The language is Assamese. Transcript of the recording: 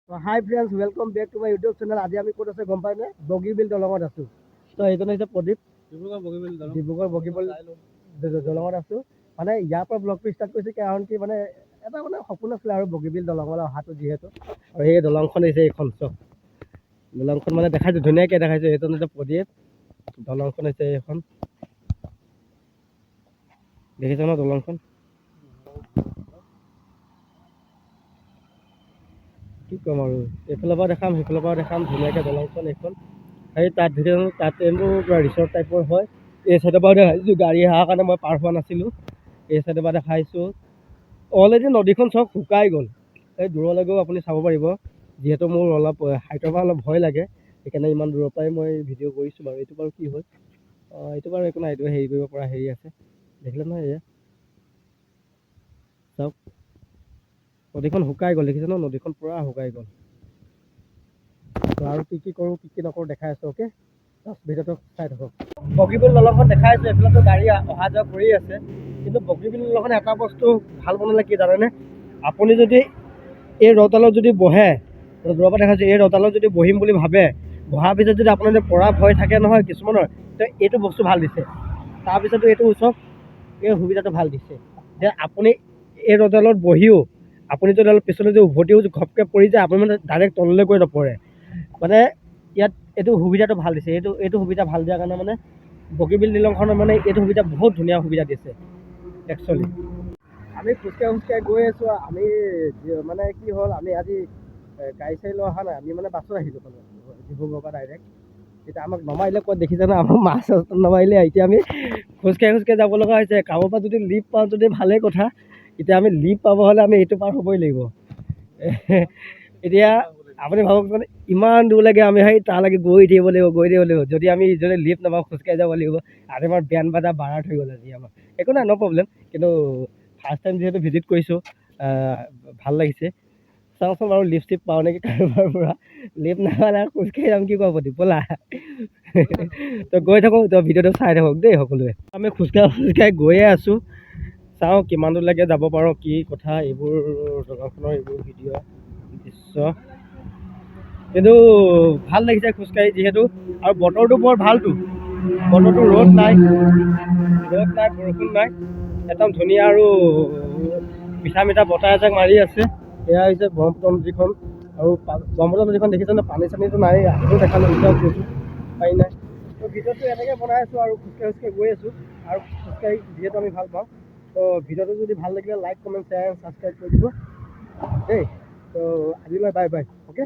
Hi friends, welcome back to my YouTube channel. আজি আমি ক'ত আছে গম পাইনে? বগীবিল দলঙত আছোঁ। তো এইজন হৈছে প্ৰদীপ। ডিব্ৰুগড় বগীবিল দলং। ডিব্ৰুগড় বগীবিল দলঙত আছোঁ। মানে ইয়াৰ পৰা ব্লগটো ষ্টাৰ্ট কৰিছোঁ, কাৰণ কি মানে এটা মানে সপোন আছিলে আৰু বগীবিল দলঙলৈ অহাটো যিহেতু। আৰু সেই দলংখন হৈছে এইখন, চব দলংখন মানে দেখাইছোঁ, ধুনীয়াকৈ দেখাইছোঁ। এইজন হৈছে প্ৰদীপ। দলংখন হৈছে এইখন, দেখিছে ন দলংখন? কি ক'ম আৰু, এইফালৰ পৰা দেখাম, সেইফালৰ পৰা দেখাম ধুনীয়াকৈ। দলংখন এইখন। সেই তাত দেখিছে, তাত এইবোৰ কিবা ৰিচৰ্ট টাইপৰ হয়। এই চাইডৰ পৰা দেখাইছোঁ, গাড়ী অহাৰ কাৰণে মই পাৰ হোৱা নাছিলোঁ। এই চাইডৰ পৰা দেখাইছোঁ। অলৰেডি নদীখন চব শুকাই গ'ল। এই দূৰলৈকেও আপুনি চাব পাৰিব। যিহেতু মোৰ অলপ হাইটৰ পৰা অলপ ভয় লাগে, সেইকাৰণে ইমান দূৰৰ পৰাই মই ভিডিঅ' কৰিছোঁ বাৰু। এইটো বাৰু কি হ'ল? অঁ, এইটো বাৰু একো নাই, এইটো হেৰি কৰিব পৰা হেৰি আছে। দেখিলে নহয়? এয়া চাওক, নদীখন শুকাই গ'ল। দেখিছে ন? নদীখন পূৰা শুকাই গ'ল। তো আৰু কি কি কৰোঁ, কি কি নকৰোঁ দেখাই আছোঁ। অ'কে, ভিডিঅ'টো চাই থাকক। বগীবিল দলংখন দেখাই আছোঁ। এইফালেতো গাড়ী অহা যোৱা কৰি আছে। কিন্তু বগীবিল দলংখন এটা বস্তু ভাল বনালে, কি জানেনে? আপুনি যদি এই ৰ'দডালত যদি বহে, দূৰৰ পৰা দেখাইছোঁ, এই ৰ'দডালত যদি বহিম বুলি ভাবে, বহাৰ পিছত যদি আপোনাৰ যদি পৰা ভয় থাকে নহয় কিছুমানৰ, তো এইটো বস্তু ভাল দিছে। তাৰপিছতো এইটো চাওক, এই সুবিধাটো ভাল দিছে যে আপুনি এই ৰ'দডালত বহিও আপুনি যদি অলপ পিছলৈ যদি উভতিও ঘপকৈ পৰি যায়, আপুনি মানে ডাইৰেক্ট তললৈ গৈ নপৰে। মানে ইয়াত এইটো সুবিধাটো ভাল দিছে। এইটো সুবিধা ভাল দিয়াৰ কাৰণে মানে বগীবিল দলংখনৰ মানে এইটো সুবিধা বহুত ধুনীয়া সুবিধা দিছে একচুৱেলি। আমি খোজকাঢ়ি খোজকাঢ়ি গৈ আছোঁ। আমি মানে কি হ'ল, আমি আজি গাড়ী চাড়ী লৈ অহা নাই। আমি মানে বাছত আহিলোঁ, মানে ডিব্ৰুগড়ৰ পৰা ডাইৰেক্ট। এতিয়া আমাক নমাৰিলে ক'ত দেখিছে ন? আমাক মাছ নমাৰিলে। এতিয়া আমি খোজকাঢ়ি খোজকাঢ়ি যাব লগা হৈছে। কাৰোবাৰ পৰা যদি লিফ্ট পাওঁ যদি ভালেই কথা। এতিয়া আমি লিফ্ট পাব হ'লে আমি এইটো পাৰ হ'বই লাগিব। এতিয়া আপুনি ভাবক, মানে ইমান দূৰলৈকে আমি সেই তালৈকে গৈ থাকিব লাগিব, গৈ থাকিব লাগিব। যদি আমি যদি লিফ্ট নাপাওঁ, খোজকাঢ়ি যাব লাগিব। আজি আমাৰ বেণ্ড বাজা বাৰাত হৈ গ'ল আজি আমাৰ। একো নাই, ন' প্ৰব্লেম। কিন্তু ফাৰ্ষ্ট টাইম যিহেতু ভিজিট কৰিছোঁ, ভাল লাগিছে। চাওঁচোন বাৰু লিফ্ট চিফ্ট পাওঁ নেকি কাৰোবাৰ পৰা। লিফ্ট নাপালে আৰু খোজকাঢ়ি যাম। কি কোৱা প্ৰদীপ? ব'লা তো গৈ থাকোঁ। তো ভিডিঅ'টো চাই থাকক দেই সকলোৱে। আমি খোজকাঢ়ি খোজকাঢ়ি গৈয়ে আছোঁ। চাওঁ কিমান দূৰলৈকে যাব পাৰোঁ, কি কথা। এইবোৰ দলংখনৰ এইবোৰ ভিডিঅ' দৃশ্য। কিন্তু ভাল লাগিছে খোজকাঢ়ি যিহেতু, আৰু বতৰটো বৰ ভালতো। বতৰটো ৰ'দ নাই, ৰ'দ নাই, বৰষুণ নাই, একদম ধুনীয়া আৰু মিঠা মিঠা বতাহ এজাক মাৰি আছে। এয়া হৈছে ব্ৰহ্মপুত্ৰ নদীখন। আৰু ব্ৰহ্মপুত্ৰ নদীখন দেখিছেনে? পানী চানীতো নাই, আগতেও দেখালোঁ, এতিয়াও কৈছোঁ, পানী নাই। তো ভিডিঅ'টো এনেকৈ বনাই আছোঁ আৰু খোজকাঢ়ি খোজকাঢ়ি গৈ আছোঁ। আৰু খোজকাঢ়ি যিহেতু আমি ভাল পাওঁ। তো ভিডিঅ'টো যদি ভাল লাগিলে like, comment, share, subscribe কৰি দিব দেই। তো আজিলৈ বাই বাই। অ'কে।